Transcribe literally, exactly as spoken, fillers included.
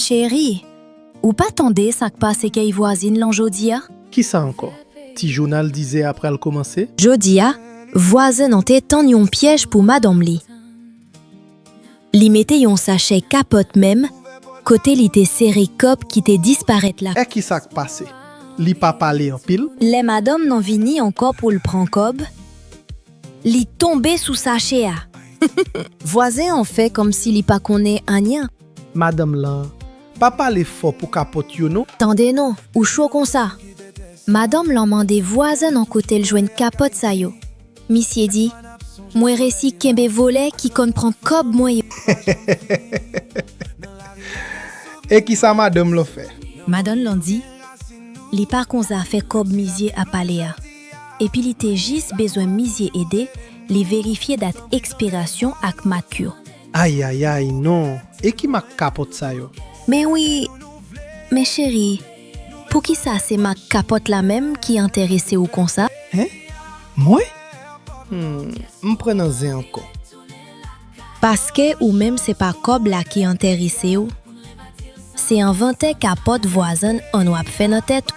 Cheri, ou pa tande sa k pase kay vwazin lan jodi a? Kisa ankò? Ti jounal dizè a pral kòmanse? Jodi a, vwazen an te tann yon pyèj pou madanm li. Li mete yon sachè kapòt menm kote li te sere kòb ki te disparèt la. E kisa k pase? Li pa pale anpil? Lè madanm nan vini ankò pou l pran kòb, li tonbe sou sachè a. Vwazen an fè kòmsi li pa konnen anyen. Madanm lan, pa pale fò pou kapòt yo non. Tande non, ou cho konsa. Madanm lan mande vwazen nan kote l jwenn kapòt sa yo. Misye di, mwen resi kenbe volè ki konn pran kòb mwen yo. E kisa madanm lan fè? Madanm lan di, li pa konn zafè kòb mizye ap pale a. Epi li te jis bezwen mizye ede li verifye dat ekspirasyon ak mak yo. Ayayay non, e ki mak kapòt sa yo? Men wi, men cheri, poukisa se mak kapòt la menm ki enterese w konsa? Hen? Mwen? Hmm, m pran nan zen ankò. Paske ou menm se pa kòb la ki enterese w. Se envantè kapòt vwazen an w ap fè nan tèt ou.